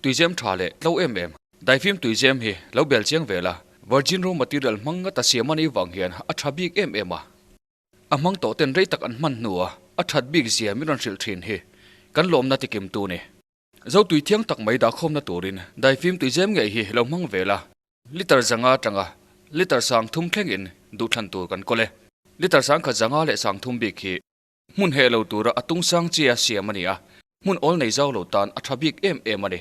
Tuizem tha leh tlo em em. Daifim tuizem hi lo bel chiang ve la, virgin raw material hmang ngata siam a nih vang hian a tha bik em em a. A hmang tawh ten rei tak an hman hnua a that bik zia min rawn hrilh thin hi kan lawmna tikim tu ni. Zo tui thiang tak mai dahkhawmna turin daifim tuizem ngei hi lo hmang ve la. Liter zanga atanga liter 3000 thlengin duhthlan tur kan kawl e. Liter 1000 leh 3000 bik hi hmun heh lo tura a tung sang chia siam a ni a, hmun awl nei zau lo tan a tha bik em em a ni.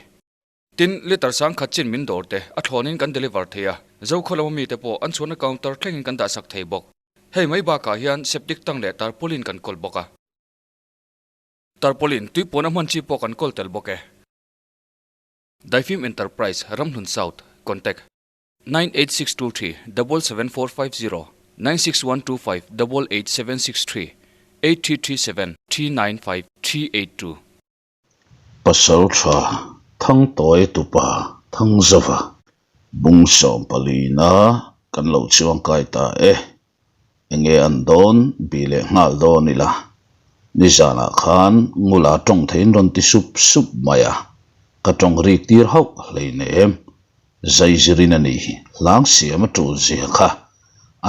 Tin, liter 10,000 chin min dawr te a thlawnin kan deliver thei a, Zokhaw lama mite pawh an chhuahna counter thlengin kan dahsak thei bawk. Hei mai bakah hian septic tank leh tarpaulin kan kawl bawk a. Tarpaulin tuipuan a hman chi pawh kan kawl tel bawk e. Daifim Enterprise, Ramhlun South, Contact, 98623 77450 96125 88763 8337 395 382. Pasal tha Thangtawi tupa Thangzova bung sawmpalina kan lo chuangkai ta e. Enge an dawn bi leh nghal dawn ila. Nizanah khan Ngula tawng theiin rawn ti sup sup mai a, ka tawng rik tir hauh hleinem. Zaizirin a ni, hlang siam a tul zia kha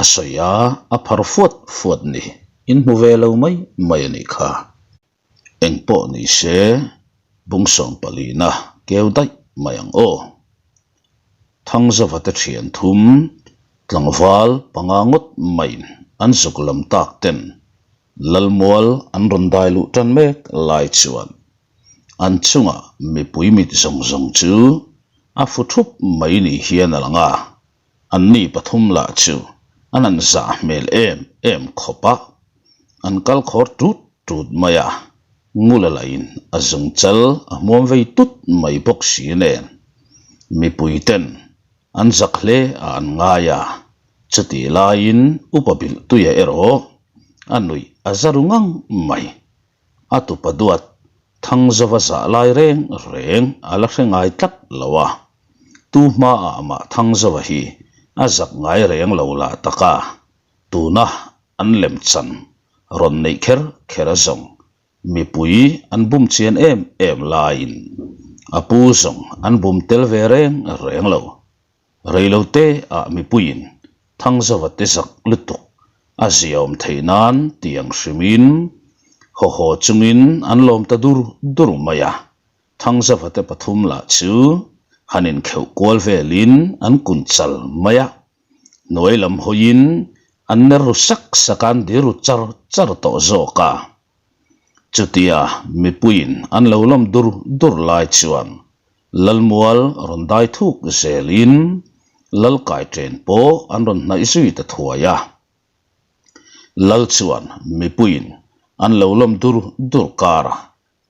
a sawi a, a phar fuat fuat ni, in hmu ve lo mai mai a nih kha. Eng pawh ni se, bung sawmpalina keu daih mai ang aw. Thangzava te thian thum, tlangval panga ngawt maiin an zuk lam tak ten Lalmual an rawn dai luh tan mek lai chuan an chungah mipui mit zawng zawng chu a fu thup mai ni hian a lang a, anni pathum lah chu an an zah hmel em em khawp a, an kal khawr tut tut mai a, Ngula lahin a zung chal a hmuam vei tut mai bawk si nen mipui ten an zak hle a an ngai a, chutih laiin upa bilh tuia erawh a nuih a za ru ngang mai. A tupa duat Thangzova zah lai reng reng a la hre ngai tlat lo a, tu hmaah mah Thangzova hi a zak ngai reng lo lah tak a, tuna an lem chan rawn neih kher kher a zawng mipui an bum chian em em laiin a pu zawng an bum tel ve reng reng lo. Reilote ah mipuiin Thangzova te zak lutuk a ziaawm theih nan tiang hrimin haw haw chungin an lawm ta dur dur mai a. Thangzava te pathum lah chu han inkheuh kual velin an kun chal mai a. Hnuai lam hawiin an ner ru sak sak a, an dir ru char char tawh zawk a. Chutia mipuiin an lo lawm dur dur lai chuan Lalmual rawn dai thuk zelin Lalkai ṭen pawh an rawn hnaih zui ta thuai a. Lal chuan mipuiin an lo lawm dur dur kar a,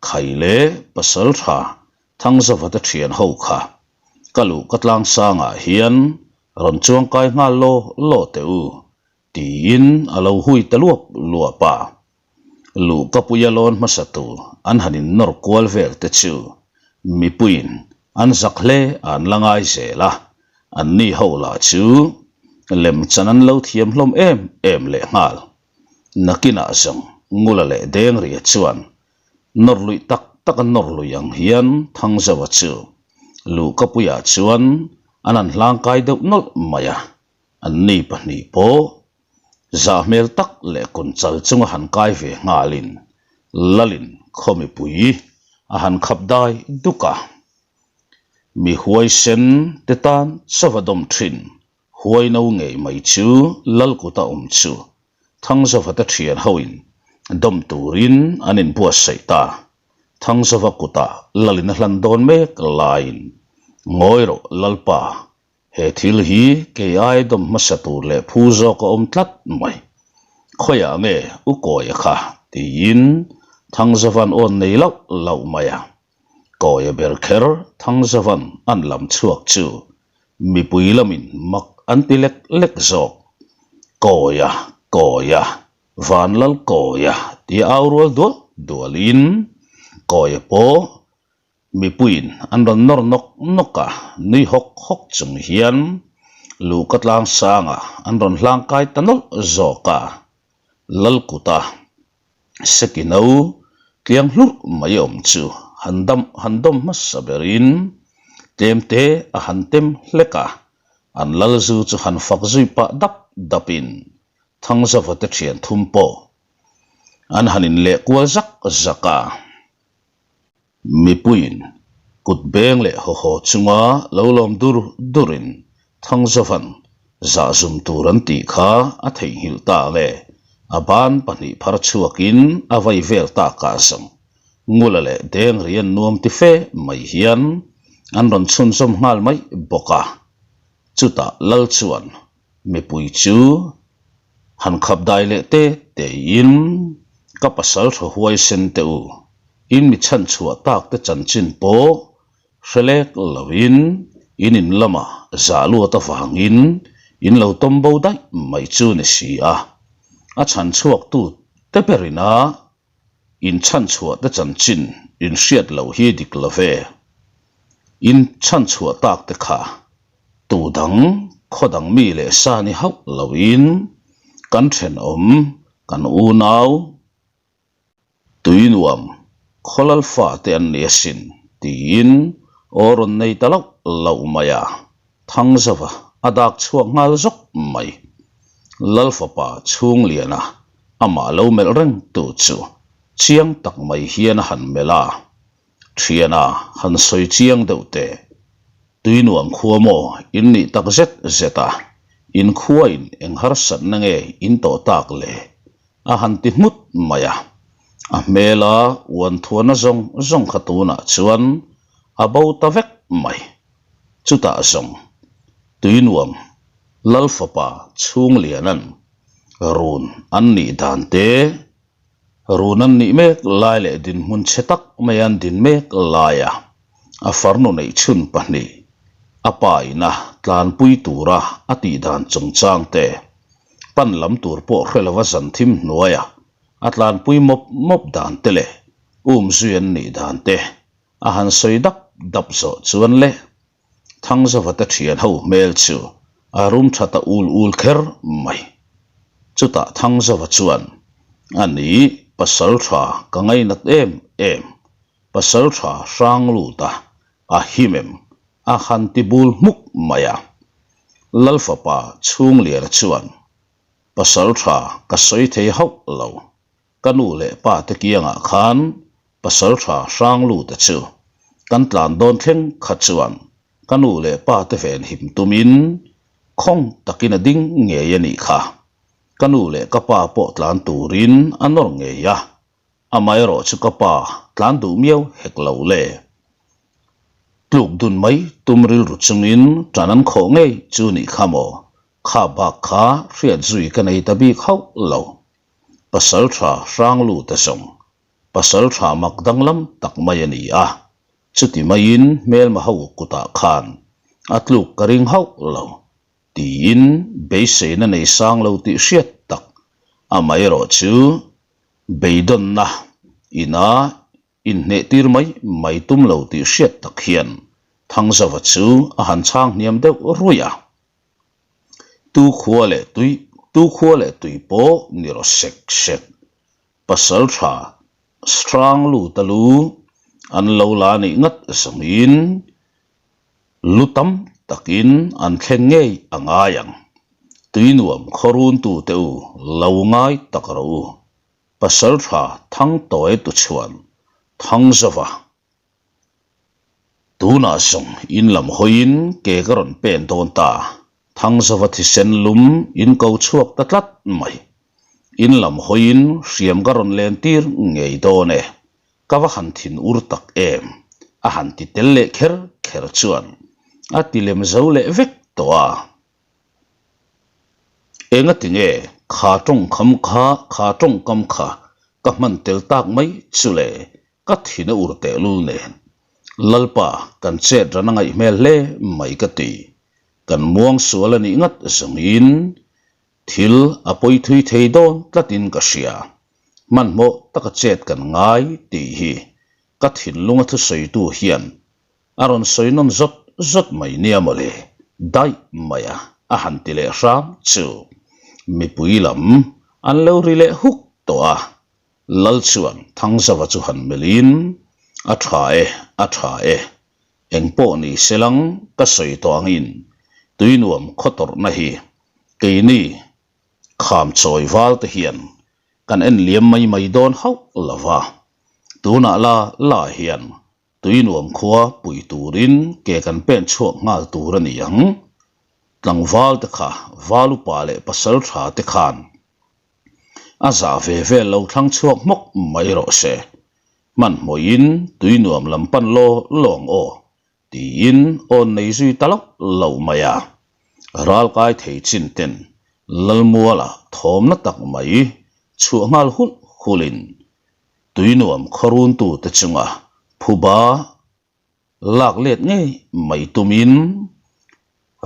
Khai leh pasal tha Thangzavata thian ho kha ka luh ka tlang sangah hian rawn chuang kai nghal law law teh u tiin a lo hui ta luap luap a. Luh ka puia lawn hmasa tur an han in nawr kual vel te chu mipuiin an zak hle a an la ngai zel a, anni ho lah chu lem chan an lo thiam hlawm em em leh nghal. Nakinah zawng Ngula leh Dengria chuan nawr luih tak tak a nawr lui ang hian Thangzauha chu Luhkapuiah chuan an han hlangkai deuh nawlh mai a, anni pahnih pawh zah hmel tak leh kun chal chunga han kai ve nghalin Lalin khaw mipui a han khap dai duk a. Mi huaisen te tan chauh a dawm thin Huai no ngei mai chu lal kuta awm chu Thangzavate thian hoin dawm turin an inbuatsaih ta. Thangzava kutah lalin a hlan dawn mek laiin, Ngawi rawh Lalpa, he thil hi kei ai dawm hmasa tur leh phu zawk a awm tlat mai. Khawiah nge u Kawia kha? tiin Thangzava'n awn nei lauh lauh mai a. Kawia ber kher Thangzava'n an lam chhuak chu Mipui lamin mak an ti lek lek zawk. Kawia, Kawia, Vanlal Kawia tia au rual dual dualin Kawia pawh mipuiin an rawn nawr nawk nawk a, nui hawk hawk chung hian luhka tlang sangah an rawn hlangkai ta nawlh zawk a, Lalkuta Sekino tliang hlurh mai awm chu han dam han dawm hmasa berin. Tlem te a han tem hlek a, an lal zu chu han fak zui pah dap dapin Thangzava te thian thum pawh an han inleh kual zak zak a. Mipuiin kut beng leh haw haw chunga lo lawm dur durin Thangzava'n zahzum tur an tih kha a theihnghilh ta nge a ban pahnih phar chhuakin a vai vel takah zawng Ngula leh Dengrian nuam ti fe mai hian an rawn chhunzawm nghal mai bawk a. Chutah Lal chuan mipui chu han khap dai leh te tein ka pasal tha huaisen teh u, in mi chhanchhuah tak te chanchin pawh hre lek loin in in lamah zah luat avangin in lo tawm bo daih mai chu ni si a, a chhanchhuaktu te berin a In chhanchhuah te chanchin in hriat loh hi dik lo ve. In chhanchhuah tak te kha tu dang khaw dang mi leh sa ni hauh loin kan thenawm, kan unau, tuinuam, khawlal fa te an ni asin tiin aw rawn nei ta loh loh mai a. Thangzava a dak chhuak nghal zawk mai. Lalfapa Chhungliana amah lo melh reng tu chu chiang tak mai hian a han melh a, Thiana han sawi chiang deuh teh, Tuinuam khua maw in nih tak zet zet a, in khuain eng harsatna nge in tawh tak le? a han ti hmut mai a. A hmela uan thuana zawng zawng kha tunah chuan a bo ta vek mai. Chutah zawng Tuinuam Lalfapa Chhungliana'n run an nih dan te, run an nih mek lai leh dinhmun chhe tak mai an din mek laia a farnu neih chhun pahnih a pa ina tlanpui tura a tih dan chungchang te, pan lam tur pawh hre lova zan thim hnuaia a tlanpui mawp mawp dan te leh umzui an nih dan te A han sawi dap dap zawh chuan le Thangzavate thian ho hmel chu a rum tha ta ul ul kher mai. Chutah Thangzava chuan, A ni, pasal tha ka ngainat em em, pasal tha hrang lut a, a him em? a han ti bul hmuk mai a. Lalfapa Chhungliana chuan, Pasal tha ka sawi thei hauh lo, Ka nu leh pa te kiangah khan pasal tha hrang lut a chu kan tlan dawn thleng kha chuan ka nu leh pa te ven him tumin khawng takin a ding ngei a nih kha. Ka nu leh ka pa pawh tlan turin a nawr ngei a, amaherawh chu ka pa tlan duh miau hek lo le. Tluk dun mai tum rilru chungin tan an khawh ngei chu nih kha maw, kha bak kha hriat zui ka nei ta bik hauh lo. Pasal tha hrang lut a zawng. Pasal tha mak danglam tak mai a ni a, chuti maiin hmelma ho kutah khan a tluk ka ring hauh lo, tiin beiseina nei sang lo tih hriat tak amaherawh chu beidawnna ina inhnehtir mai mai tum lo tih hriat tak hian Thangzava chu a han chhang hniam deuh ruih a. Tu khua leh tui tu khua leh tui pawh ni rawh sek sek. Pasal tha strang lut a lu an lo la nih ngat zawngin lu tam takin an thleng ngei a ngai ang. Tui nuam khawrun tute u lo ngai tak rawh u. Pasal tha Thangtawi tu chhuan Thangzova Tunah zawng in lam hawiin ke ka rawn pen dawn ta, Thangzova thisen lum in ko chhuak ta tlat mai. In lam hawiin hriam ka rawn len tir ngei dawn e, ka va han thin ur tak em, a han ti tel leh kher kher chuan a ti lem zo leh vek tawh a. Engati nge kha tawngkham kha kha tawngkam kha ka hman tel tak mai chu le? Ka thin a ur tehlul nen. Lalpa, kan chet ran a ngaih hmel hle mai ka ti. Kan muang sual a nih ngat zawngin thil a pawi thui thei dawn tlatin ka hria. Hmanhmawh taka chet kan ngai tih hi ka thinlunga thusawitu hian a rawn sawi nawn zawt zawt mai nia mawle, daih mai a a han ti leh hram chu mipui lam an lo ri leh huk tawh a. Lal chuan Thangzava chu han melhin, A tha e, a tha e. Engpawh ni selang ka sawi tawh angin tuinuam khaw tawrhna hi keini kham chawi val te hian kan en liam mai mai dawn hauh lo va, tunah la la hian tuinuam khua pui turin ke kan pen chhuak nghal tur a ni ang. Tlangval te kha val upa leh pasal tha te khan a zah ve vel lo thlang chhuak hmawk mai rawh se. Hmanhmawhin tui nuam lam pan law lawng aw tiin awn nei zui ta loh loh mai a. Ral kai thei chin ten Lalmuala thawmna tak mai chhuah nghal hulh hulhin tui nuam khawruntute chunga phuba Lak let ngei mai tumin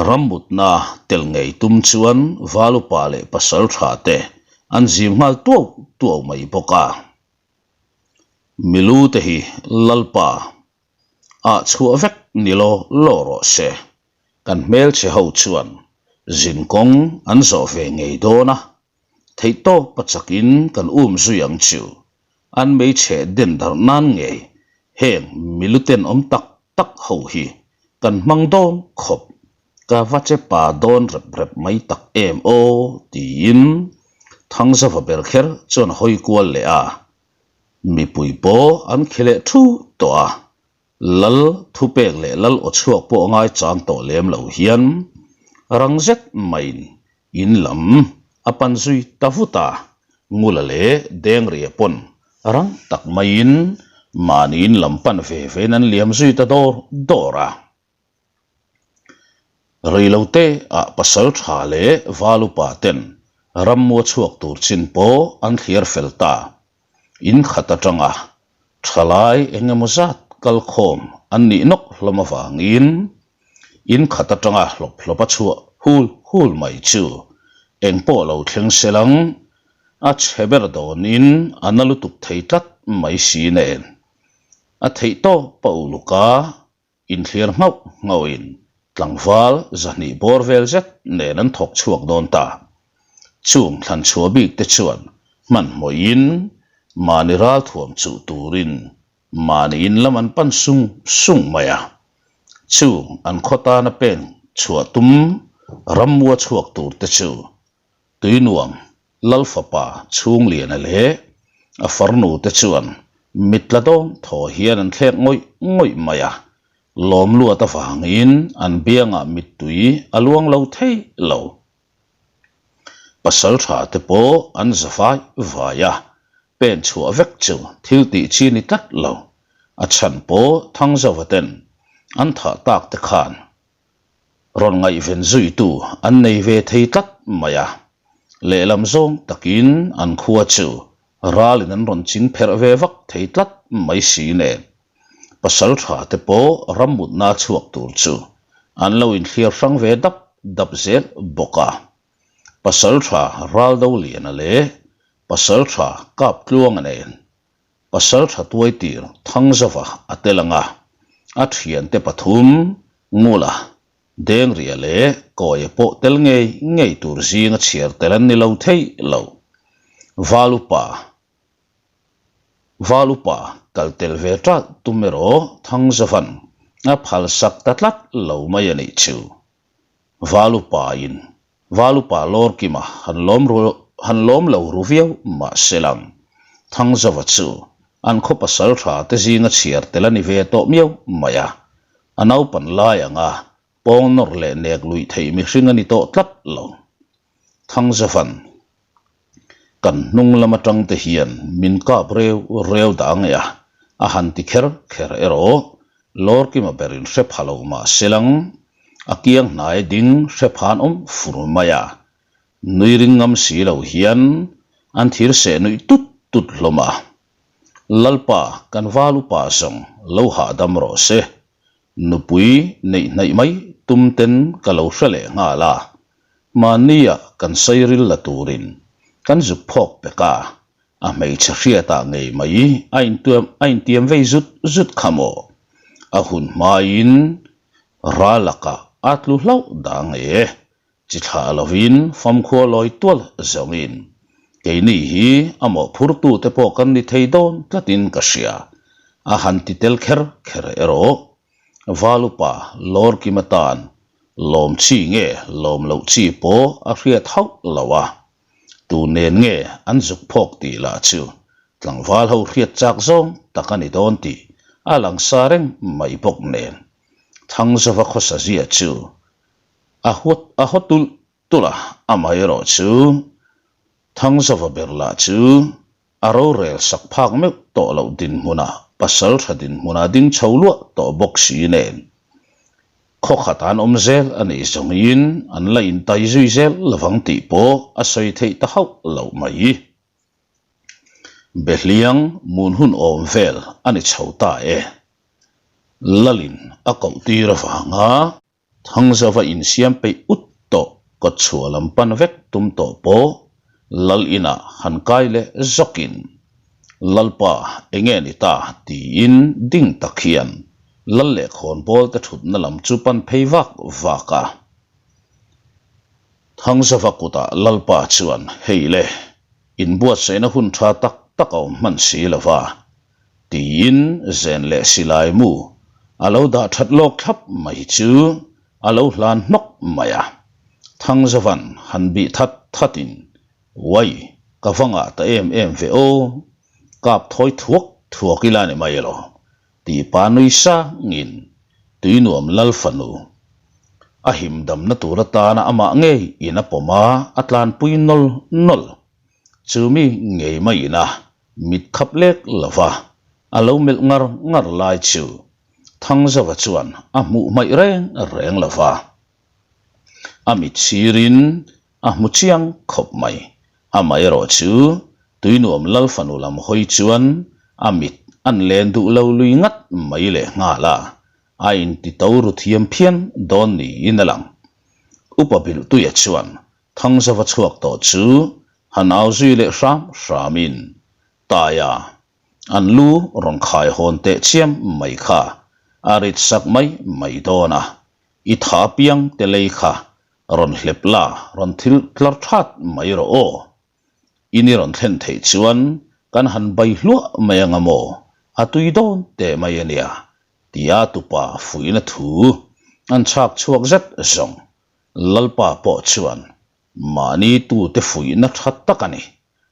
rammutna tel ngei tum chuan Valupa leh pasal tha te an zim nghal tuau tuau mai bawk a. Milu te hi Lalpa ah chhuah vek ni law law rawh se, kan hmelchhe ho chuan zinkawng an zawh ve ngei dawn a, Theihtawp a chakin kan um zui ang chu. An meichhe den darh nan ngei heng miluten awm tak tak ho hi kan hmang dawn khawp. Ka va che pa dawn rep rep mai tak em aw tiin Thangzava ber kher chuan a hawi kual leh a. Mipui pawh an khi leh thu tawh a. Lal thupek leh lal aw chhuak pawh a ngaichang tawh lem lo hian rang zet maiin in lam a pan zui ta vut a, Ngula leh Dengria pawn rang tak maiin mahni in lam pan ve vein an liam zui ta dawr dawr a. Reilote ah pasal tha leh val upa ten rammua chhuak tur chin pawh an thliar fel ta. In khat atanga thalai eng emaw zat kal khawm an nih nawk hlawm avangin in khat atanga hlawp hlawp a chhuah hul hul mai chu eng pawh lo thleng se lang a chhe ber dawnin a na lutuk thei tlat mai si nen a theih tawp a uluk a. Inthlir nghauh nghauhin tlangval zahnih bawr vel zet nen an thawk chhuak dawn ta. Chung thlan chhuah bik te chuan hmanhmawhin mahni ralthuam chuh turin mahni in lam an pan sung sung mai a. Chung an khaw tana peng chhuah tum rammua chhuak tur te chu Tuinuam Lal fapa Chhungliana leh a farnu te chuan mitla dawn thaw hian an thlek ngawih ngawih mai a, lawm luat avangin an biangah mittui a luang lo thei lo. Pasal tha te pawh an za vai vai a, pen chhuah vek chu thil tih chi ni tlat lo, a chhan pawh Thangzauva ten an thah tak te khan Rawn ngaihven zuitu an nei ve thei tlat mai a, lehlam zawng takin an khua chu ralin an rawn ching pherh ve vak thei tlat mai si nen. Pasal tha te pawh rammutna chhuak tur chu an lo inthliar hrang ve dap dap zel bawk a. Pasal tha Raldoliana leh Pasal tha Kaptluanga nen Pasal tha tuaitir Thangzauva a tel ang a, a thiante pathum Ngula, Dengria leh Kawia pawh tel ngei ngei tur zinga chhiar tel an ni lo thei lo. Val upa Val upa kal tel ve ṭalh tum erawh Thangzauva'n a phalsak ta tlat lo mai a nih chu. Val upain Val upa Lawrkima han lawm ru han lawm lo ru viau mah se lang. Thangzauva chu an khaw pasal tha te zinga chhiar tel a ni ve tawh miau mai a. A naupan lai anga pawng nawr leh nek luih theih mihring a ni tawh tlat lo. Thangzauvan Kan hnung lam atang te hian min kap reu reu dah ang e a, a han ti kher kher erawh Lawrkima berin hre pha lo mah se lang, a kiang hnai ding hre phan awm fur mai a, nui ring ngam si lo hian an thir seh nuih tut tut hlawm a. Lalpa kan val upa zawng lo hahdam rawh se, nupui neih hnaih mai tum ten ka lo hre leh nghal a, mahnia kan sairil la turin kan zuk phawk pek a, A hmeichhe hriatah ngei mai a intuam a intiam vei zut zut kha maw? A hun hmain ral lakah a tlu hlauh dang e. Chi thlah lovin famkhua lawi tual zawngin keini hi a mawhphurtute pawh kan ni thei dawn tlatin ka hria. A han ti tel kher kher erawh. Valupa Lawrkima tan lawm chi nge lawm loh chi pawh a hriat hauh lo a, tu nen nge an zuk phawk tih lah chu tlangval ho hriat chak zawng tak a ni dawn tih a lang sa reng mai bawk nen Thangzova khawsa zia chu a huat a haw tulh tulh a, amaherawh chu Thangzova ber lah chu A rorel sak phak meuh tawh loh dinhmunah pasal tha dinhmunah ding chho luah tawh bawk si nen khaw khat an awm zel a nih zawngin an la intai zui zel lovang tih pawh a sawi theih ta hauh loh mai. Behliang mun hun awm vel a ni chho ta e. Lalin a koh tir avanga Thangzava insiam peih ut tawh kawtchhuah lam pan vek tum tawh pawh Lal inah han kai leh zawkin, Lalpa enge ni ta? tiin ding tak hian Lal leh khawnbawl te thutna lam chu pan phei vak vak a. Thangzava kutah Lalpa chuan, Hei le, inbuatsaihna hun tha tak tak a awm hman si lova, Tiin zen leh silai mu a lo dah that lawk thlap mai chu a lo hlan hnawk mai a. Thangzavan han bih that thatin, Uai, ka va ngah ta em em ve aw, kap thawi thuak thuak ila ni mai elaw, tih pa nui sangin Tuinuam Lal fanu a himdamna tur atana amah ngei in a pawm a, a tlanpui nawl nawl. Chu mi ngei maiin a Mit khap lek lova a lo melh ngar ngar lai chu Thangzova chuan a hmuh hmaih reng reng lova, a mit sirin a hmu chiang khawp mai. Amaherawh chu Tuinuam Lal fanu lam hawi chuan a mit an len duh lo lui ngat mai leh nghal a, a inti to ru thiam phian dawn niin a lang. Upa Bilhtuia chuan Thangzava chhuak tawh chu han au zui leh hram hramin Taia an lu rawn khai hawn teh chiam mai kha a rit sak mai mai dawn a, i tha piang te lei kha rawn hlep la rawn thil tlar that mai rawh aw. In i rawn thlen theih chuan kan han bai hluah mai anga maw, a tui dawn teh mai a nia tia tupa fuihna thu an chhak chhuak zet zawng. Lalpa pawh chuan mahni tute fuihna tha tak a ni,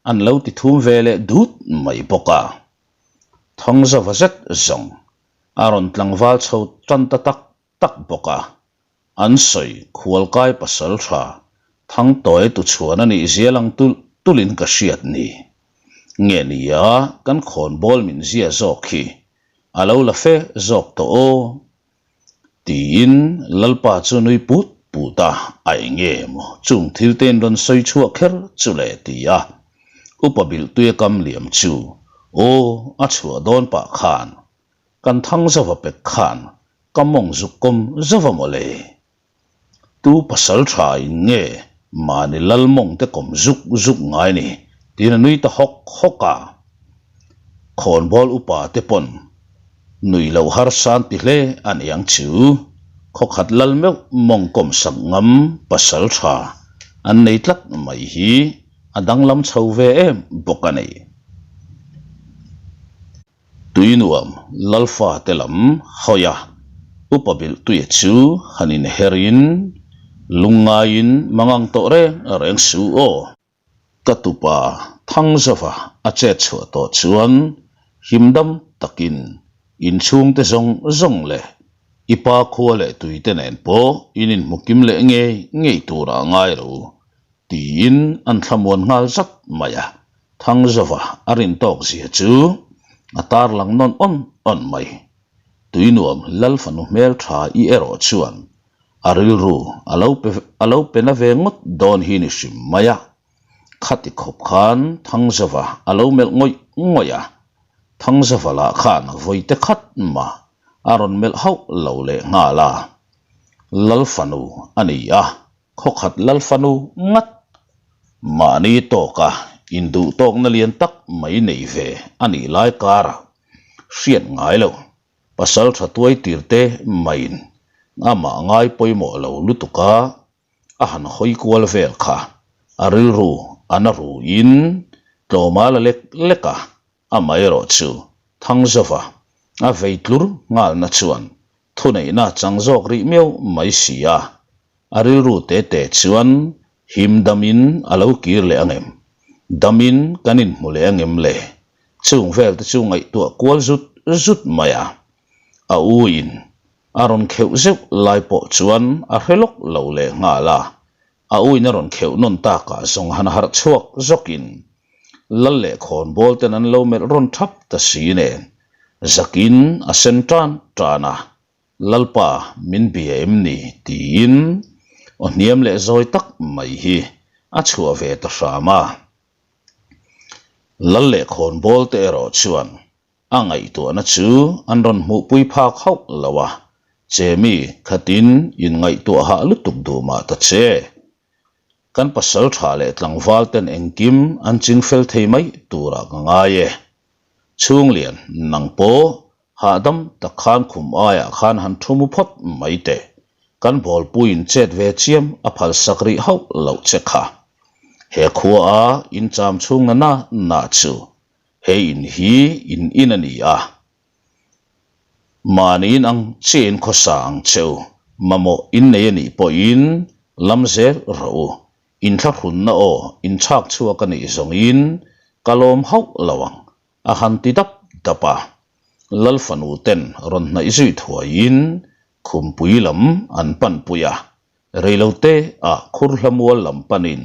an lo ti thum ve leh dut mai bawk a. Thangzava zet zawng a rawn tlangval chho tan ta tak tak bawk a, an sawi khualkai pasal tha Thangtawi tuchhuan a nih zial ang tulh tulhin ka hriat ni. Nge nia kan khawnbawl min zia zawk hi a lo la fe zawk tawh aw. Tiin Lalpa chu nui put put a, a eng nge maw chung thil te in rawn sawi chhuah kher chu le ti a, Upa Bilhtuia kam liam chu aw a chhuah dawn pah khan kan thang zova pek khan ka mawng zuk kawm zova maw le. Tu pasal tha in nge mahni lal mawng te kawm zuk zuk ngai ni tiin a nui ta hawk hawk a. Khawnbawl upa te pawn nui loh harsa an ti hle a ni ang chu. Khawkhat lal meuh mawng kawm sak ngam pasal tha an nei tlat mai hi a danglam chho ve em bawk a ni. Tuinuam Lalfa te lam hawi a, Upa Bilhtuia chu han inher in lungngaiin mangang tawh reng reng suh aw. Ka tupa Thangzova a chet chhuah tawh chuan himdam takin inchhungte zawng zawng leh i pa khua leh tuite nen pawh in inhmu kim leh ngei ngei turah a ngai lo tiin an thlamuan nghal zat mai a. Thangzova a rin tawk zia chu a tarlang nawn awn awn mai. Tuinuam Lal fanu hmel tha i erawh chuan A rilru a lo pe a lo pe na ve ngawt dawn hi ni hrim mai a. Khati khawp khan Thangzava a lo melh ngawih ngawih a. Thangzava lah khan vawi te khat mah a rawn melh hauh lo leh nghal a. Lal fanu a ni a, khawkhat lal fanu ngat. Mahni tawka induh tawkna lian tak mai nei ve a nih lai karah hriat ngai lo. Pasal tha tuai tir te maiin amah ngai pawimawh lo lutuk a, a han hawi kual vel kha a rilru a na ruin tlawma la lek lek a, amaherawh chu Thangzova a vei tlur nghalna chuan. Thuneihna chang zawk rih miau mai si a, a rilru te te chuan him damin a lo kir leh angem? Damin kan inhmu leh angem le? Chung vel te chu ngaihtuah kual zut zut mai a, a u in a rawn kheuh zeuh lai pawh chuan a hre lawk lo leh nghal a, a u in a rawn kheuh nawn takah zawng han harh chhuak zawkin Lal leh khawnbawl ten an lo melh rawn thap ta si nen zakin a sen tan tan a, Lalpa min bia em ni? tiin aw hniam leh zawi tak mai hi a chhuah ve ta hram a. Lal leh khawnbawl te erawh chuan a ngaihtuahna chu an rawn hmuhpui phak hauh lo a, Chemi khatin inngaihtuah hah lutuk duh mah ta che. Kan pasal tha leh tlangval ten engkim an ching fel thei mai turah ka ngai e. Chhunglian, nang pawh hahdam tak khan khum aiah khan han thu mu phawt mai teh. Kan bawlpuiin chet ve chiam a phalsak rih hauh loh che kha. He khua a incham chhung na na na chu he in hi in in a ni a. Mahni in ang chiahin khawsa ang che u, mamawh in nei a nih pawhin lam zel rawh u, inthlahrunna aw inchhak chhuak a nih zawngin ka lawm hauh lo ang, a han ti dap dap a. Lal fanu ten rawn hnaih zui thuaiin khumpui lam an panpui a, reilote ah khurhla mual lam panin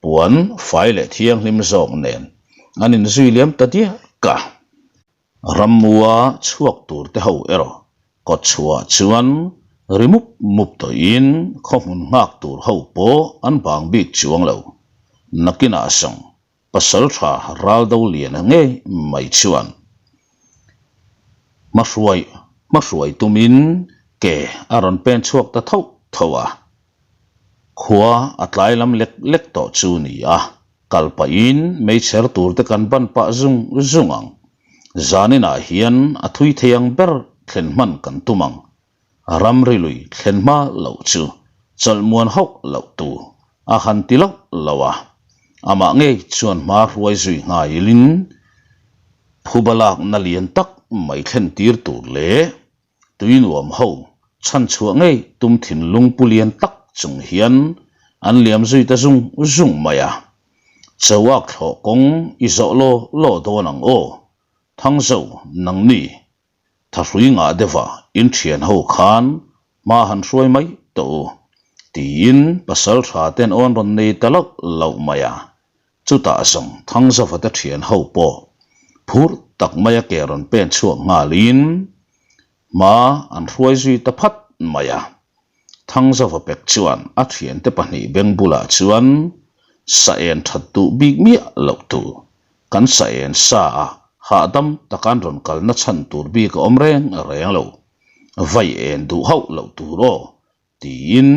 puan fai leh thianghlim zawk nen an inzui liam ta diak a. Rammua chhuak tur te ho erawh kawtchhuah chuan ri mup mup tawhin khaw hmun nghak tur ho pawh an bang bik chuang lo. Nakinah zawng pasal tha Raldo Liana ngei mai chuan hmahruai hmahruai tumin ke a rawn pen chhuak ta tho tho a. Khua a tlai lam lek lek tawh chu ni a. Kal pahin meichher tur te kan ban pah zung zung ang. Zaninah hian a thui thei ang ber thlen hman kan tum ang. Ramri lui thlen hma loh chu chawlhmuan hauh loh tur a han ti loh loh a. Amah ngei chuan hma hruai zui nghailin phuba lakna lian tak mai thlen tir tur leh Tui nuam ho chhan chhuah ngei tum thinlung pu lian tak chung hian an liam zui ta zung zung mai a. Chauak thlawh kawng i zawh law law dawn ang aw, Thangzo, nangni, thahrui ngah deuha in thian ho khan hma han hruai mai tawh u, tiin pasal tha ten awn rawn nei ta loh loh mai a. Chutah zawng Thangzavate thian ho pawh phur tak maia ke rawn pen chhuak nghalin hma an hruai zui ta phat mai a. Thangzava pek chuan a thiante pahnih beng bulah chuan sa en that duh bik miah loh tur, kan sa en sa a hahdam taka an rawn kalna chhan tur bik a awm reng reng lo, vai en duh hauh loh tur aw tiin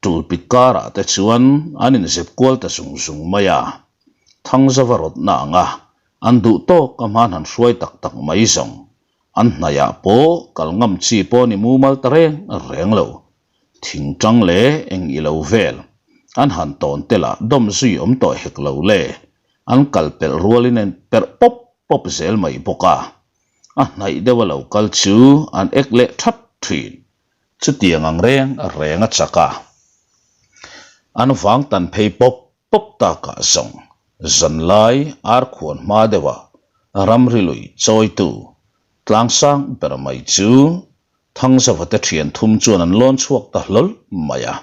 Tulpit karah te chuan an inzep kual ta zung zung mai a, Thangzava rawtna anga an duh tawk a hman han hruai tak tak mai zawng an hnaihah pawh kal ngam chi pawh ni mumal ta reng reng lo. Thingtang leh eng i lo vel an han tawn te lah dawm zui awm tawh hek lo le, an kal pelh rualin an perh pawp pawp zel mai bawk a, a hnaih deuh a lo kal chu an ek leh that thin. Chutiang ang reng reng a chak a, an vang tan phei pawp pawp takah zawng zanlai ar khuan hma deuha ramri lui chawitu tlangsang ber mai chu Thangzavate thian thum chuan an lawn chhuak ta hlawl mai a.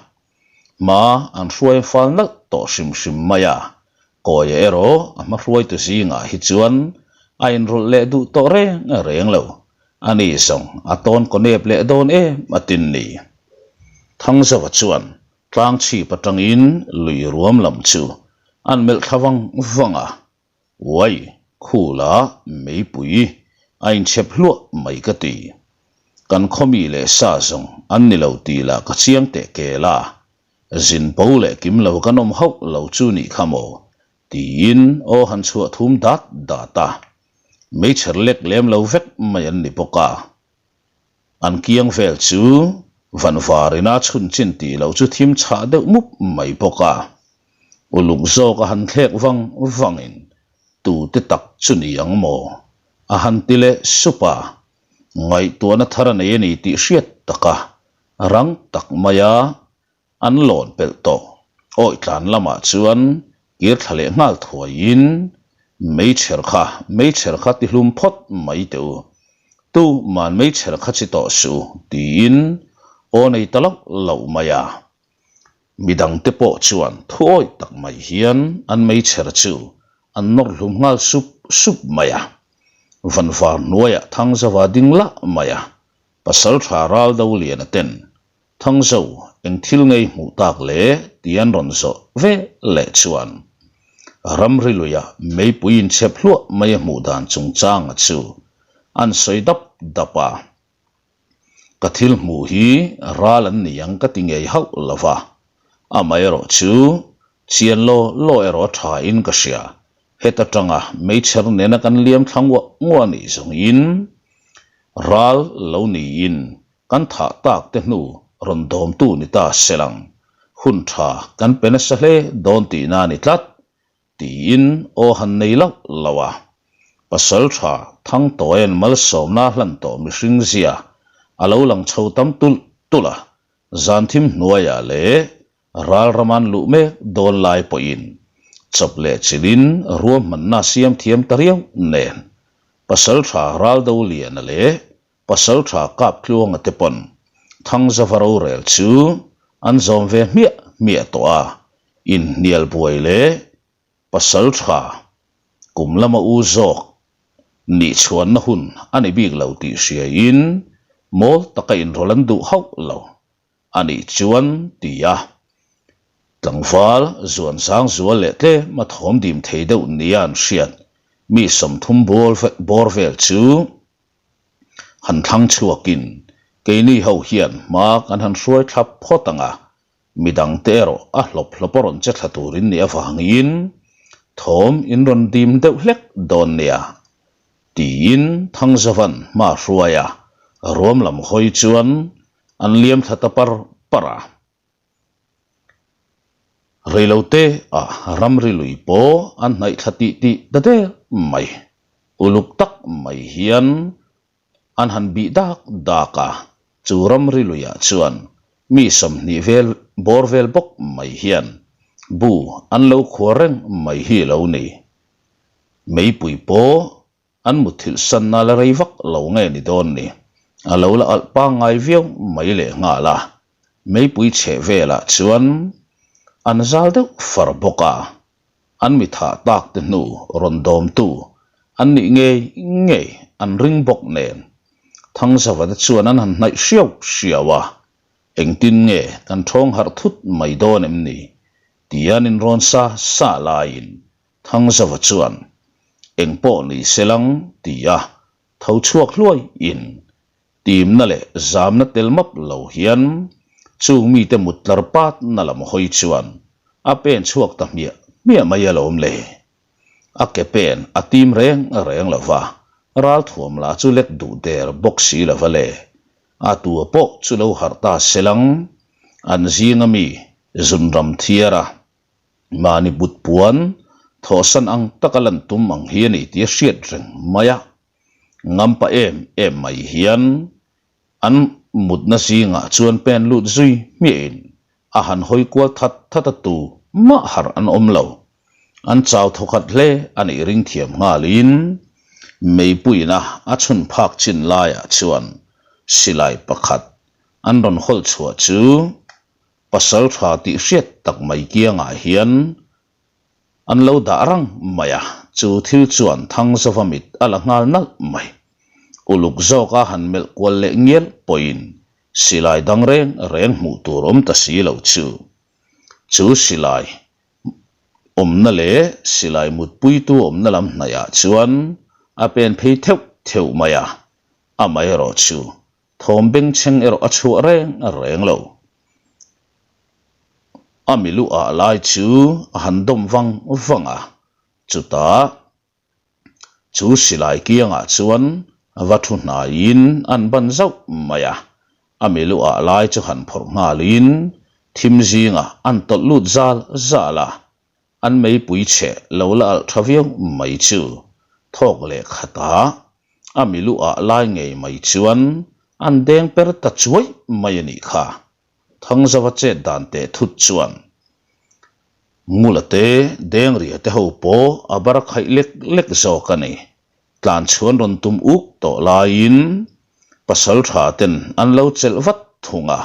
Hma an hruai fal nalh tawh hrim hrim mai a, Kawia erawh a hma hruaitu zingah hi chuan a inrawlh leh duh tawh reng reng lo. Ani zawng a tawn kaw nep leh dawn em a tin ni. Thangzava chuan tlang chhip atangin lui ruam lam chu an melh thla vang vang a, Uai, khula meipui a inchhep hluah mai ka ti. Kan khawmi leh sa zawng an ni lo tih lah ka chiang teh kel a, zin bo leh kim lo kan awm hauh lo chu nih kha maw? tiin aw han chhuah thum dat dat a. Meichher lek lem lo vek mai an ni bawk a. An kiang vel chu vanvarina chhun chin tih loh chu thim chhah deuh mup mai bawk a. Uluk zawk a han thlek vang vangin tute tak chu ni ang maw? a han ti leh sup a. Ngaihtuahna thar a nei a ni tih hriat taka rang tak maia an lawn pelh tawh. Awi tlan lamah chuan kir thla leh nghal thuaiin meichher kha meichher kha ti hlum phawt mai teh u. Tu man meichher kha chi tawh suh u tiin aw nei ta loh loh mai a. Midangte pawh chuan thuawi tak mai hian an meichher chu an nawr hlum nghal sup sup mai a. Vanvar hnuaiah Thangzauva ding lah mai a, Pasaltha Raldoliana ten Thangzo eng thil ngei hmuh tak le tih an rawn zawh ve leh chuan ramri luiah meipui inchhep hluah mai a hmuh dan chungchanga chu an sawi dap dap a. Ka thil hmuh hi ral an ni ang ka ti ngei hauh lo va, amaherawh chu chian law law erawh a tha in ka hria. Heta tanga meichher nena kan liam thla nguah nguah nih zawngin ral lo niin kan thah tak te hnu rawn dawmtu ni ta selang hun tha kan pe nasa hle dawn tihna a ni tlat. Tiin aw han nei loh loh a, pasal tha Thangtawia'n malsawmna hlan tawh mihring zia a lo lang chho tam tulh tulh a, zan thim hnuaiah leh ral rama'n luh mek dawn lai pawhin chawp leh chilhin ruahmanna siam thiam ta riau nen pasal tha Raldoliana leh pasal tha Kaptluanga te pawn Thangzava rorel chu an zawm ve hmiah hmiah tawh a, inhnial buai leh pasal tha kum lama u zawk nih chhuanna hun a ni bik lo tih hriaiin mawl taka inrawlh an duh hauh lo a nih chuan ti a, tlangval zuan zang zual leh tlem a thawm dim thei deuh nia an hriat mi 30 bawr vel chu han thlang chhuakin keini ho hian hma kan han hruai thlap phawt ang a, midangte erawh a hlawp hlawp a rawn che thla turin nih avangin thawm in rawn dim deuh hlek dawn nia tiin Thangzavan hma hruai a, ruam lam hawi chuan an liam thla ta par par a. Reilote ah ramri lui pawh an hnaih thla tih tih ta der mai. Uluk tak mai hian an han bih dak dak a, chu ramri luiah chuan mi 20 vel bawr vel bawk mai hian bu an lo khuar reng mai hi lo ni. Meipui pawh An mutthilh sanna la rei vak lo nge ni dawn ni? A lo la alh pangngai viau mai leh nghal a, meipui chheh velah chuan an zal deuh far bawk a, an mi thah tak te hnu rawn dawmtu an nih ngei ngei an ring bawk nen Thangzavate chuan an han hnaih hriau hriau a, engtin nge kan thawng harh thut mai dawn em ni? tia an inrawn sa sa laiin Thangzava chuan, Eng pawh ni se lang, ti a, tho chhuak hluai in, timna leh zamna tel map lo hian chung mite mut tlar pat na lam hawi chuan a pen chhuak ta hmiah hmiah mai alawm le. A ke pen a tim reng reng lo va, ralthuam lah chu lek duh der bawk si lo va le. A tua pawh chu lo harh ta se lang, an zinga mi zunram thiar a, Mahni but puan thawhsan ang taka lan tum ang hi a ni tih a hriat reng mai a. Ngampa em em mai hian an mutna zingah chuan pen lut zui hmiahin a han hawi kual that that a tu mah harh an awm lo. An chau thawkhat hle a nih ring thiam nghalin meipuiina a chhun phak chin laiah chuan silai pakhat an rawn hawlh chhuah chu Pasal tha tih hriat tak mai kiangah hian an lo dah rang mai a, chu thil chuan Thangzova mit a la nghal nalh mai. Uluk zawka han melh kual leh ngial pawhin silai dang reng reng hmuh tur awm ta si lo chu. Chu silai awmna leh silai mutpuitu awmna lam hnaihah chuan a pen phei theuh theuh mai a, amaherawhchu Thawm bengchheng erawh a chhuah reng reng lo. A milu ah lai chu a han dawm vang vang a, chutah chu silai kiangah chuan va thu hnaiin an ban zauh mai a, a milu ah lai chu han phawrh nghalin thim zingah an tawlh lut zal zal a, an meipui chhe lo la alh tha viau mai chu thawk leh khatah. A milu ah lai ngei mai chuan an deng per ta chuai mai a nih kha. Thangzauva chet dan teh thut chuan Ngula te, Dengria te ho pawh a bar khaih lek lek zawk a ni. Tlan chhuan rawn tum uk tawh laiin pasaltha ten an lo chelh vat thung a.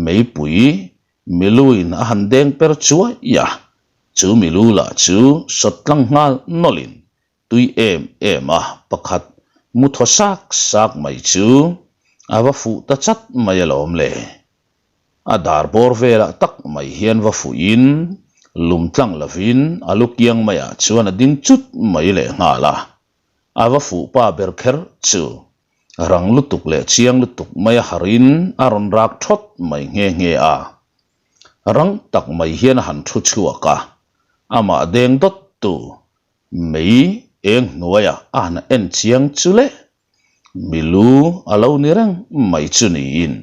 Meipui miluin a han deng per chuai a, chu milu lah chu sawt tlang nghal nawlhin tui em em a pakhat mu thaw sak sak mai chu a va fuh ta chat mai alawm le. A dar bawr velah tak mai hian va fuhin lum tlang lovin a lu kiang maiah chuan a ding cut mai leh nghal a. A va fuh pa ber kher chu rang lutuk leh chiang lutuk mai a harin a rawn rak thawt mai nghe nghe a. Rang tak mai hian a han thu chhuak a, amah deng dawt tu mei eng hnuaiah a han en chiang chu le. Milu a lo ni reng mai chu niin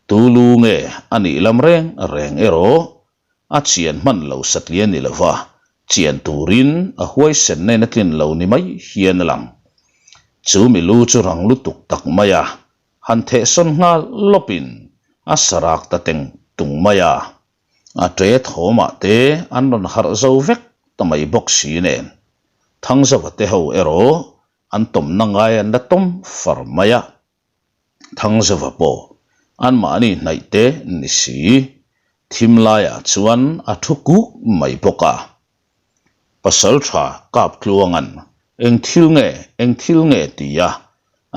tu lu nge a nih lam reng reng erawh a chian hman lo satliah ni lova chian turin a huaisen nen a tlin lo ni mai hian a lang. Chu milu chu rang lutuk tak mai a han thehsawn nghal lawpin a sarak ta teng tung mai a, a ṭe thawmah te an rawn harh zo vek ta mai bawk si nen Thangzauva te ho erawh an tawmna ngai an la tawm far mai a, Thangzauva pawh anmahni hnaih te ni si, thim laiah chuan a thu kuk mai bawk a. Pasal tha kap tluanga'n eng thil nge, eng thil nge tia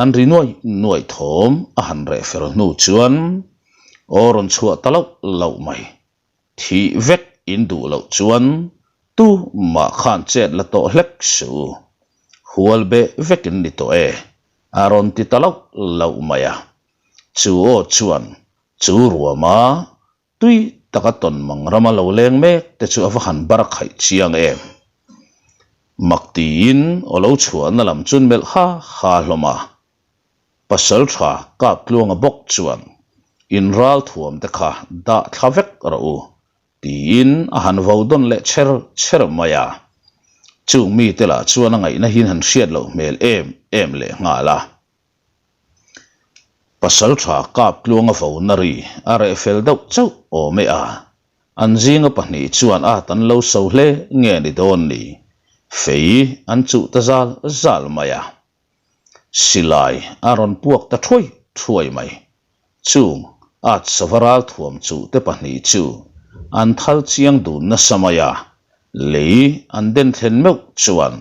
an ri nuai nuai thawm a han reh fel hnu chuan aw rawn chhuah ta loh loh mai. Thih vek in duh loh chuan tu mah khan chet la tawh hlek suh u. Hual beh vek in ni tawh e, a rawn ti ta loh loh mai a. Chu aw chuan chu ruama tui taka tawn mang rama lo leng mek te chu a va han bar khaih chiang em. Mak tiin aw lo chhuahna lam chuan melh ha ha hlawm a. Pasal tha kap tluanga bawk chuan in ral thuam te kha dah thla vek rawh u tiin a han vo dawn leh cher cher mai a. Chung mite lah chuan a ngaihna hian han hriat loh hmel em em leh nghal a. Pasal tha kap tluanga vo na ri a reh fel deuh chauh awm e a. An zinga pahnih chuan at an lo so hle nge ni dawn ni? Fei an chuh ta zal zal mai a. Silai a rawn puak ta thuai thuai mai. Chung at sava ral thuam chuh te pahnih chu an thal chiang dun nasa mai a, lei an den thlen meuh chuan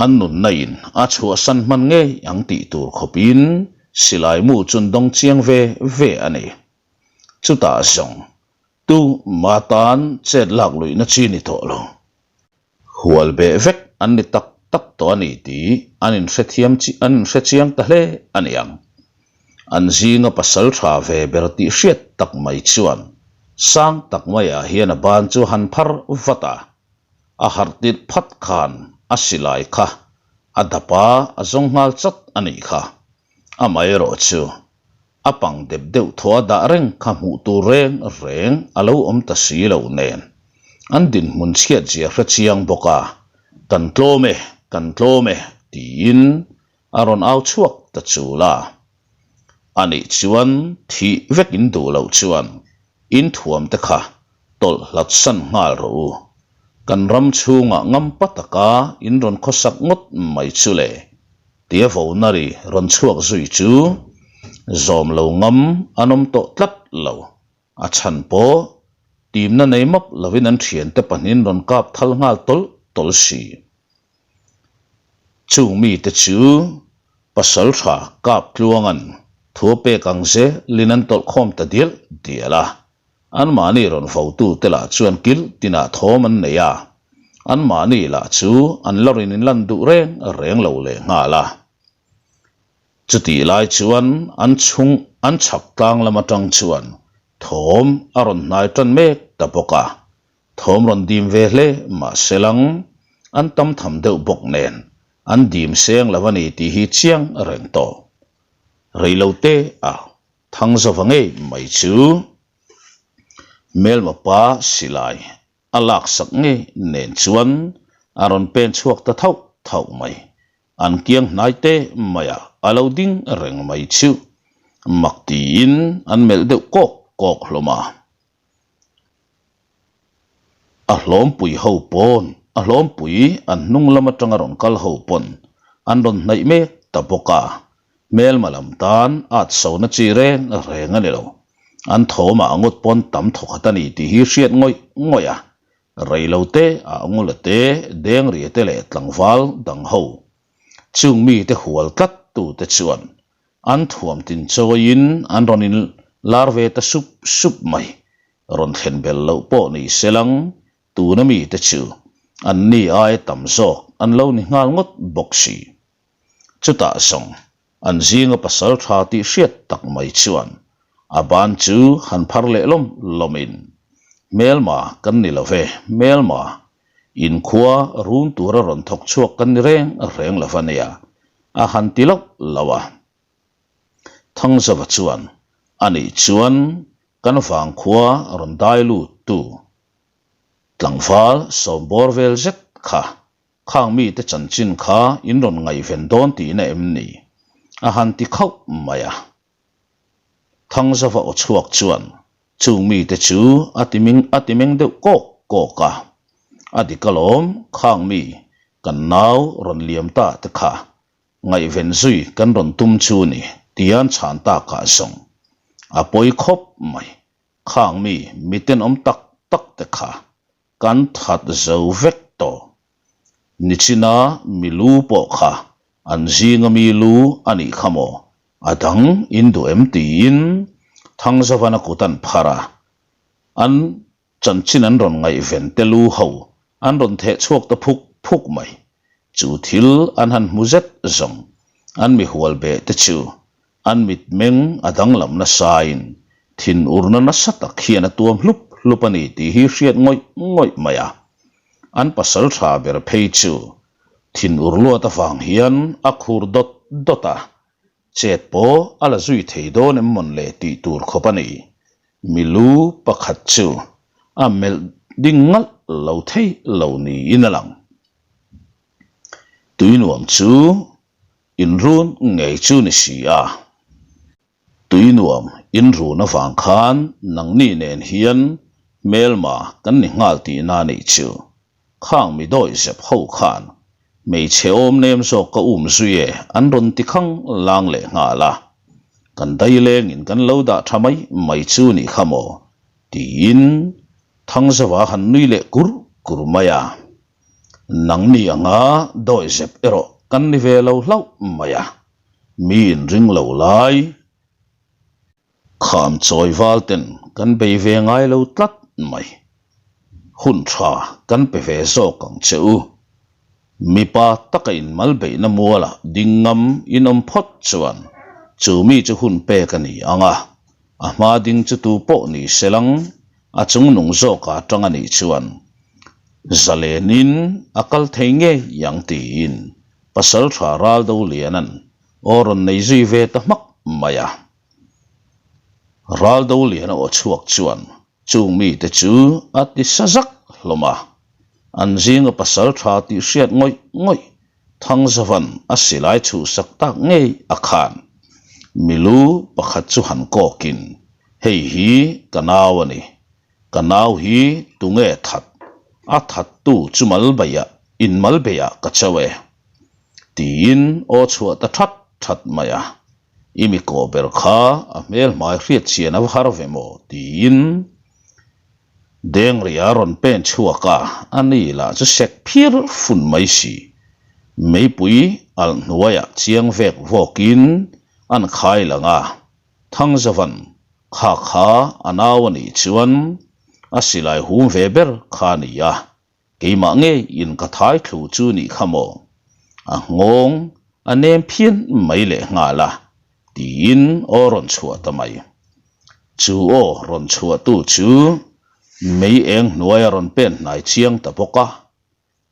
an nunna in a chhuahsan hman ngei ang tih tur khawpin silai mu chu an dawng chiang ve ve a ni. Chutah zawng tu ma tan chet lak luihna chi ni tawh lo. Hual beh vek an ni tak tak tawh a ni tih an inhrethiam chi an inhre chiang ta hle a ni ang. An zinga pasal tha ve ber tih hriat tak mai chuan sang tak maiah hian a ban chu han phar vat a, a harh tirh phat khan a silai kha a dap a, a zawng nghal chat a nih kha. Amaherawh chu A pang dep deuh thaw a dah reng kha hmuh tur reng reng a lo awm ta si lo nen. An dinhmun chhiat zia hre chiang bawk a, Kan tlawm e, kan tlawm e, tiin a rawn au chhuak ta chul a. Anih chuan thih vek in duh loh chuan in thuam te kha tawlh hlat san nghal rawh u. Kan ram chhungah ngampa taka in rawn khawsak ngawt mai chu le. Tia vona ri rawn chhuak zui chu zawm lo ngam an awm tawh tlat lo. A chhan pawh timna nei map lovin an thiante pahnihin rawn kap thal nghal tawlh tawlh si. Chung mite chu pasal tha kap tluangan thu a pek ang zelin an tawlh khawm ta dial dial a. Anmahni rawn votute lah chuan kil tinah thawm an nei a, anmahni lah chu an la rin inlan duh reng reng lo leh nghal a. Chutih lai chuan an chhung an chhak tlang lam atang chuan thawm a rawn hnai tan mek ta bawk a, thawm rawn dim ve hle mahse lang an tam tham deuh bawk nen an dim seng lo a ni tih hi chiang reng tawh. Reilote a. Thangzauva ngei mai chu hmelma pa silai a laksak ngei nen chuan a rawn pen chhuak ta thauh thauh mai. An kiang hnai te maiah a lo ding reng mai chu mak tiin an melh deuh kawk kawk hlawm a. A hlawmpui ho pawn a hlawmpui an hnung lam atanga rawn kal ho pawn an rawn hnaih mek ta bawk a, hmelma lam tan at sona chi reng reng a ni lo. An thawmah ngawt pawn tam thawkhat a ni tih hi hriat ngawih ngawih a, Reilote ah Ngula te, Dengria te leh tlangval dang ho, chung mite hual tlat tute chuan an thuam tin chawiin an rawn in lar ve ta sup sup mai. Rawn thlen bel loh pawh ni se lang, tuna mite chu an ni aia tam zawk an lo ni nghal ngawt bawk si. Chutah zawng An zinga pasal tha tih hriat tak mai chuan a ban chu han phar leh lawm lawmin, Hmelma kan ni lo ve, hmelma, inkhua run tura rawn thawk chhuak kan ni reng reng lo va nia, a han ti loh loh a. Thangzava chuan, Anih chuan kan vangkhua rawn dai lut tu tlangval sawmbawr vel zet kha Khang mite chanchin kha in rawn ngaihven dawn tihna em ni? A han ti khauh mai a. Thangzava aw chhuak chuan chung mite chu a ti ming a ti meng deuh kawk kawk a. A dik alawm, khang mi kan nau rawn liam ta te kha ngaihven zui kan rawn tum chu ni tian chhan takah zawng a pawi khawp mai. Khang mi mitenawm tak tak te kha Kan that zo vek tawh. Nichina mi lu pawh kha an zinga mi lu a nih kha maw? A dang in duh em tiin Thangzavana kut an phar a, an chanchin an rawn ngaihven te lu ho an rawn theh chhuak ta phuk phuk mai. Chu thil an han hmu zet zawng an mi hual beh te chu An mitmeng a danglam nasain thinurna nasa tak hian a tuam hlup hlup a ni tih hi hriat ngawih ngawih mai a. An pasal tha ber phei chu thinur luat avang hian a khur dawt dawt a, chet pawh a la zui thei dawn em mawn le tih tur khawp a ni. Milu pakhat chu a melh ding ngalh lo thei lo niin a lang. Tuinuam chu Inrun ngei chu ni si a. Tui nuam inrun avang khan nangni nen hian hmelma kan ni nghal tihna nih chu. Khang mi dawi zep ho khan hmeichhe awm nem zawk ka um zui e an rawn ti khang lang leh nghal a. Kan dailengin kan lo dah tha mai mai chu nih kha maw tiin Thangzauva han nui leh kur kur mai a. Nangni anga dawi zep erawh kan ni ve lo hlauh mai a, mi inring lo lai kham chawi val ten kan bei ve ngai lo tlat mai. Hun tha kan pe ve zawk ang che u. Mipa taka inmal beihna mualah ding ngam in awm phawt chuan chu mi chu hun pek a ni ang a, a hma ding chu tu pawh ni se lang A chungnung zawk a tang a nih chuan zalenin a kal thei ngei ang tiin Pasaltha Raldoliana'n aw rawn nei zui ve ta hmak mai a. Raldoliana aw chhuak chuan chung mite chu a ti sa zak hlawm a, an zinga Pasaltha tih hriat ngawih ngawih Thangzavan a silai chhuhsak tak ngei a khan milu pakhat chu han kawkin, Hei hi ka nau a ni. Ka nau hi tunge that? A thattu chu malbeiah, inmalbeiah ka cho e. Tiin aw chhuah ta that that mai a. I mi kawh ber kha a hmel hmai hriat chian a va har ve maw? tiin Dengria rawn pen chhuak a, a ni lah chu sek phir fun mai si. Meipui alh hnuaiah chiang vek vawkin an khai lang a, Thangzavan kha kha a nau a nih chuan a silai hum ve ber kha a ni a, Keimah ngei in ka thai thlu chu nih kha maw? A nghawng a nem phian mai leh nghal a, tiin aw rawn chhuah ta mai. Chu aw rawn chhuah tu chu mei eng hnuai a rawn pen hnai chiang ta bawk a,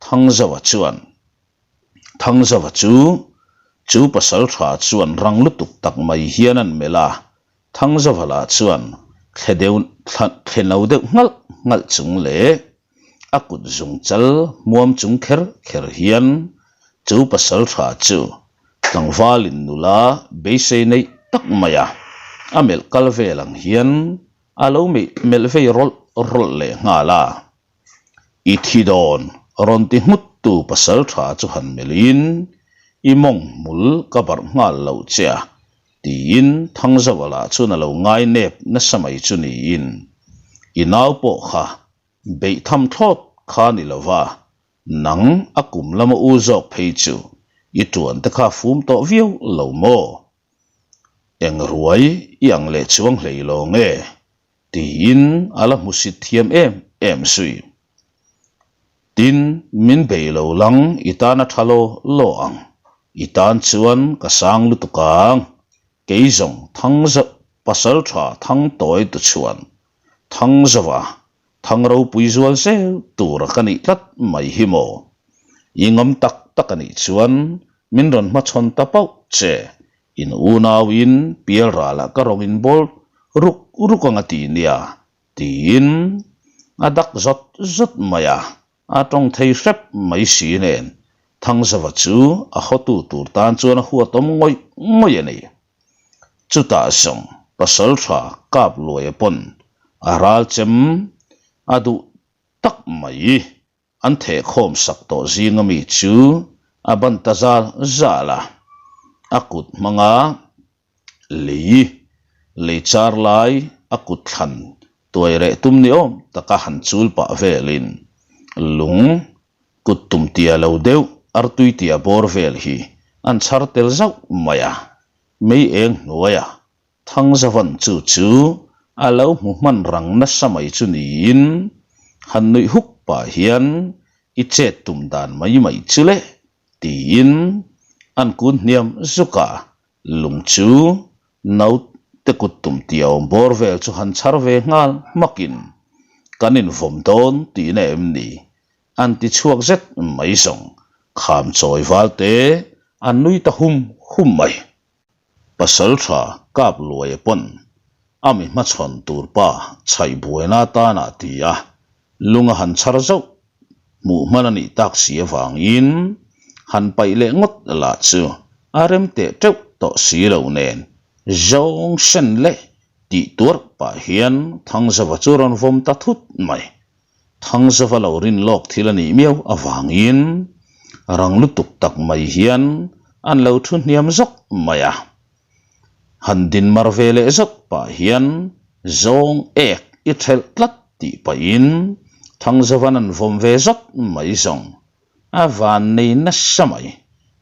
Thangzauva chuan Thangzauva chu chu pasal tha chuan rang lutuk tak mai hian an melh a, Thangzauva lah chuan thle deuh thle no deuh nghalh nghalh chung leh a kut zung chal hmuam chung kher kher hian. Chu pasaltha chu tlangvalin nula beisei neih tak mai a, a melh kal vel ang hian a lo melh vei rawlh rawlh leh nghal a. I thi dawn rawn ti nghut tu pasaltha chu han melhin i mawng hmul ka barh nghal loh che a tiin Thangzauha lah chuan a lo ngai nep nasa mai chu niin i nau pawh kha beih tham thlawt kha ni lova Nang a kum lama u zawk phei chu i tuan te kha fum tawh viau lo maw? Eng ruai i ang leh chuang hlei lo nge? tiin a la hmusit thiam em em zui. Tin, min bei lo lang i tan a tha law law ang, i tan chuan ka sang lutuk ang, kei zawng thang pasal tha thang tawi tu chhuan thang zova Thang ropui zual zel tura ka nih tlat mai hi maw? I ngam tak tak a nih chuan min rawn hmachhawn ta pauh che, in unauin pialralah ka rawng in bawl ruk ruk ang a ti nia, tiin a dak zawt zawt mai a, a tawng thei hrep mai si nen Thangzava chu a hawtu tur tan chuan a huatawm ngawih ngawih a ni. Chutah zawng pasaltha kap luaia pawn a ral chem a duh tak mai. An thehkhawm sak tawh zinga mi chu a ban ta zal zal a, a kut hmanga lei lei char lai a kut thlan tuai reh tum ni awm taka han chul pah velin lung Kut tum tia lo deuh artui tia bawr vel hi an chhar tel zauh mai a, mei eng hnuaia Thangzavan chu chu a lo hmu hman rang nasa mai chu niin han nuih huk pah hian i chet tum dan mai mai chu le tiin an kun hniam zuk a, lung chu naute kut tum tia awm bawr vel chu han chhar ve nghal hmakin kan invawm dawn tihna em ni? An ti chhuak zet mai zawng. Kham chawi val te an nui ta hum hum mai. Pasal tha kap luaia pawn a mi hmachhawn tur pa chhaih buaina atana ti a, lung a han chhar zauh hmuh hman a nih tak si avangin han paih leh ngawt lah chu a rem teh teuh tawh si lo nen zawng sen leh tih tuarh pah hian Thangzava chu rawn vawm ta thut mai. Thangzava lo rin lawk thil a nih miau avangin rang lutuk tak mai hian an lo thu hniam zawk mai a. Han din mar ve leh zawk pah hian zawng ek i thelh tlat tih pahin Thangzavan an vawm ve zawk mai zawng a van nei nasa mai.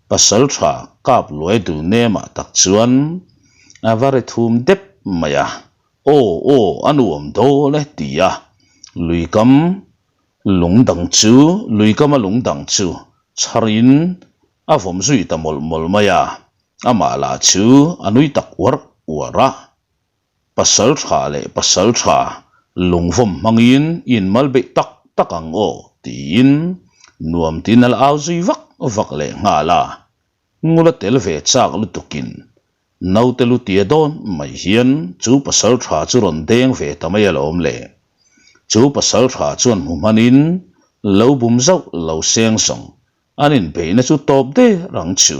Pasal tha kap luai dul nemah tak chuan a va ri thum dep mai a. Aw aw a nuam dawl e ti a, luikam lung dang chu luikama lung dang chu chharin a vawm zui ta mawlh mawlh mai a, amah lah chu a nui tak uar uar a. Pasal tha leh pasal tha lungvawm hmangin i inmal beih tak tak ang aw tiin nuam tiin a la au zui vak vak leh nghal a, ngula tel ve chak lutukin Naute lu tia dawn mai hian chu pasal tha chu rawn deng ve ta mai alawm le. Chu pasal tha chuan hmu hmanin lo bum zauh lo seng zawng an inbeihna chu tawp der ang chu.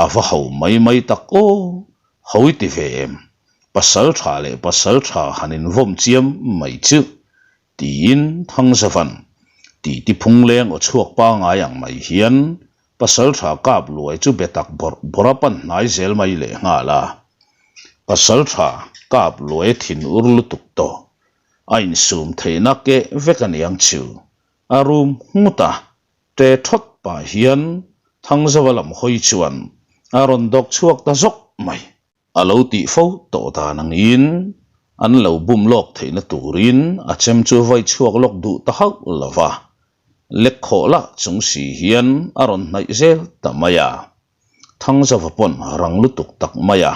A va ho mai mai tak aw, ho i ti ve em? Pasal tha leh pasal tha han invawm chiam mai chu Tiin Thangzavan titi phungleng aw chhuak pangai ang mai hian Pasaltha kap luai chu be tak bawrh bawrh a pan hnai zel mai leh nghal a. Pasaltha kap luai thin ur lutuk tawh a insum theihna keh vek a niang chu a rum nghut a, ṭe ṭhawt pah hian Thangzava lam hawi chuan a rawn dawk chhuak ta zawk mai. A lo tih fo tawh dan angin an lo bum lawk theihna turin a chem chu vai chhuak lawk duh ta hauh lo va, lek khawh lah chung si hian a rawn hnaih zel ta mai a. Thangzava pawn rang lutuk tak mai a,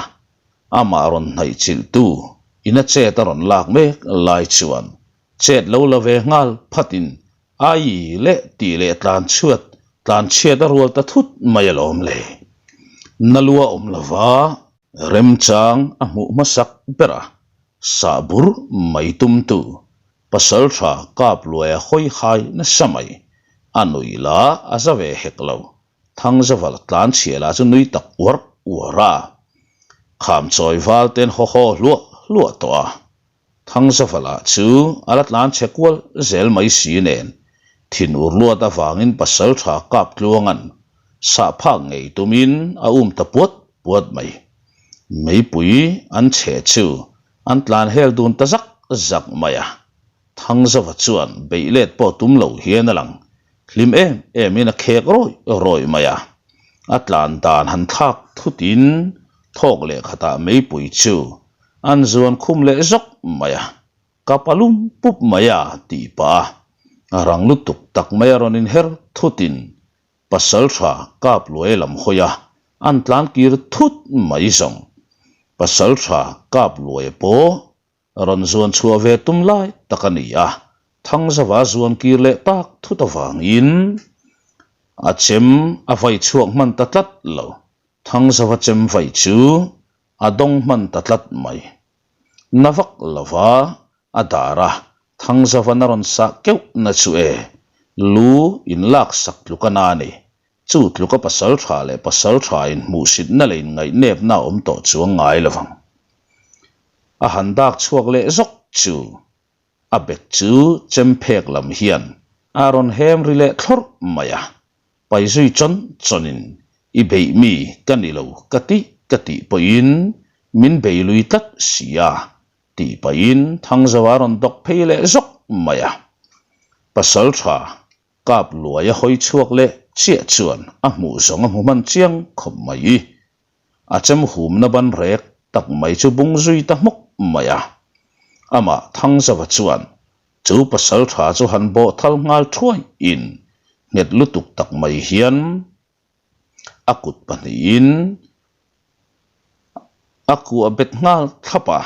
amah rawn hnaih chilhtu ina chet a rawn lak mek lai chuan chet lo la ve nghal phatin Ai leh tih leh tlan chhuat tlan chhiat a rual ta thut mai alawm le. Na lua awm lova remchang a hmuh hmasak ber a, sah bur mai tumtu pasal tha kap luai a hawi hai nasa mai, a nuih lah a za ve hek lo. Thangzaval tlan chhia lah chu nui tak uar uar a. Kham chawi val ten haw haw hluah hluah tawh a. Thangzavala chu a la tlan chhe kual zel mai si nen thin ur luat avangin pasaltha kap tluangan sah phak ngei tumin a um ta puat puat mai. Meipui an chhe chu an tlan hel dun ta zak zak mai a. Thangzava chuan beih let pawh tum lo hian a lang hlim em emin a khek rawih rawih mai a. A tlan dan han thlak thutin thawk leh khatah meipui chu an zuan khum leh zawk mai a, ka pa lum pup mai a tih pah a, rang lutuk tak mai a rawn inher thutin Pasaltha kap luai lam hawi a, an tlan kir thut mai zawng. Pasaltha kap luai pawh rawn zuan chhuah ve tum lai tak a ni a, Thangzava zuan kir leh tak thut avangin a chem a vai chhuak hman ta tlat lo. Thangzava chem vai chu a dawng hman ta tlat mai. Na vak lova a dar a, Thangzava'n a rawn sah keuh na chu e, lu in lak sak tluk a na a ni. Chu tluka pasal tha leh pasal tha in hmuhsitna leh inngaihnepna a awm tawh chuang ngai lo vang. A han dak chhuak leh zawk chu a bek chu chem phek lam hian a rawn hem ri leh thlawrh mai a, pai zui chawn chawnin i beih mi ka ni lo ka tih ka tih pawhin min bei lui tlat si a tih pahin Thangzau a rawn dawk phei leh zawk mai a. Pasal tha kap luai a hawi chhuak leh chiah chuan a hmuh zawng a hmu hman chiang khawp mai. A chem humna ban rek tak mai chu bung zui ta hmawk mai a. Amah Thangzauva chuan chu pasal tha chu han bawh thal nghal thuai in nghet lutuk tak mai hian a kut pahnihin a kuah bet nghal thlap a,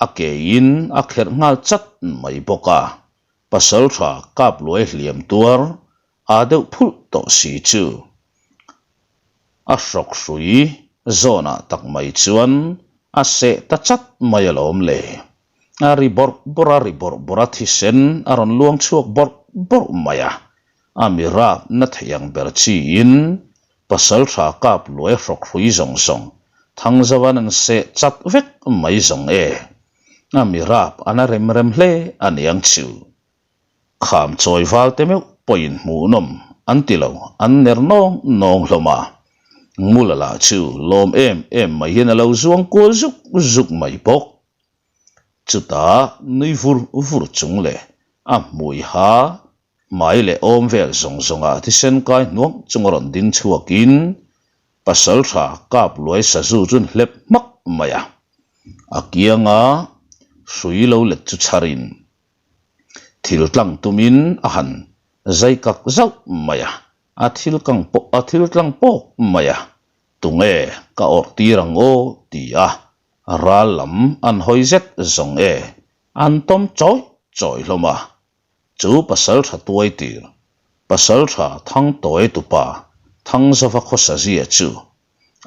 a keiin a kherh nghal chat mai bawk a. Pasal tha kap luai hliam tuar aa deuh phulh tawh si chu a hrawk hrui zawnah tak mai chuan a seh ta chat mai alawm le. A ri bawrh bawrh a ri bawrh bawrh a thisen a rawn luang chhuak bawrh bawrh mai a, a mi rap na thei ang ber chiin pasal tha kap luai hrawk hrui zawng zawng Thangzauan an seh chat vek mai zawng e. A mi rap a na rem rem hle a niang chu. Kham chawi val te meuh pawhin hmuhnawm an ti lo, an ner nawng nawng hlawm a. Ngula lah chu lawm em em mai hian a lo zuang kual zuk zuk mai bawk. Chutah nui vur vur chung leh a hmui ha hmai leh awm vel zawng zawngah thisen kai hnuang chung a rawn ding chhuakin Pasaltha kap luai sazu chu an hlep hmak mai a. A kianga hrui lo let chu chharin Thil tlang tumin a han zai kak zauh mai a, a thil kang pawh a thil tlang pawk mai a, tunge ka awrh tir ang aw ti a, ral lam an hawi zet zawng e, an tawm chawi chawi hlawm a, chu pasal tha tuai tir, pasal tha thang tawi tupa Thangzava khawsa zia chu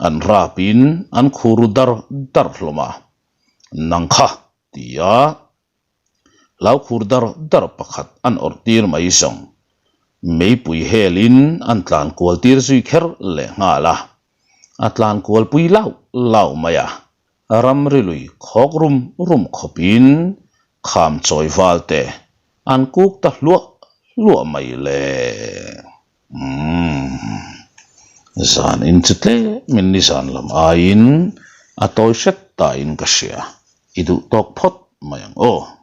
an rapin an khur dar dar hlawm a, nang kha ti a. Hlaukhur dar dar pakhat an awrh tir mai zawng. Meipui helin an tlan kual tir zui kher leh nghal a. A tlan kual pui lauh lauh mai a, ramri lui khawk rum rum khawpin kham chawi val te an kuk ta hluah hluah mai le. Umm. Zan in chu tlemin nizan lam aiin a tawi hret ta in ka hria. I duh tawk phawt mai ang aw.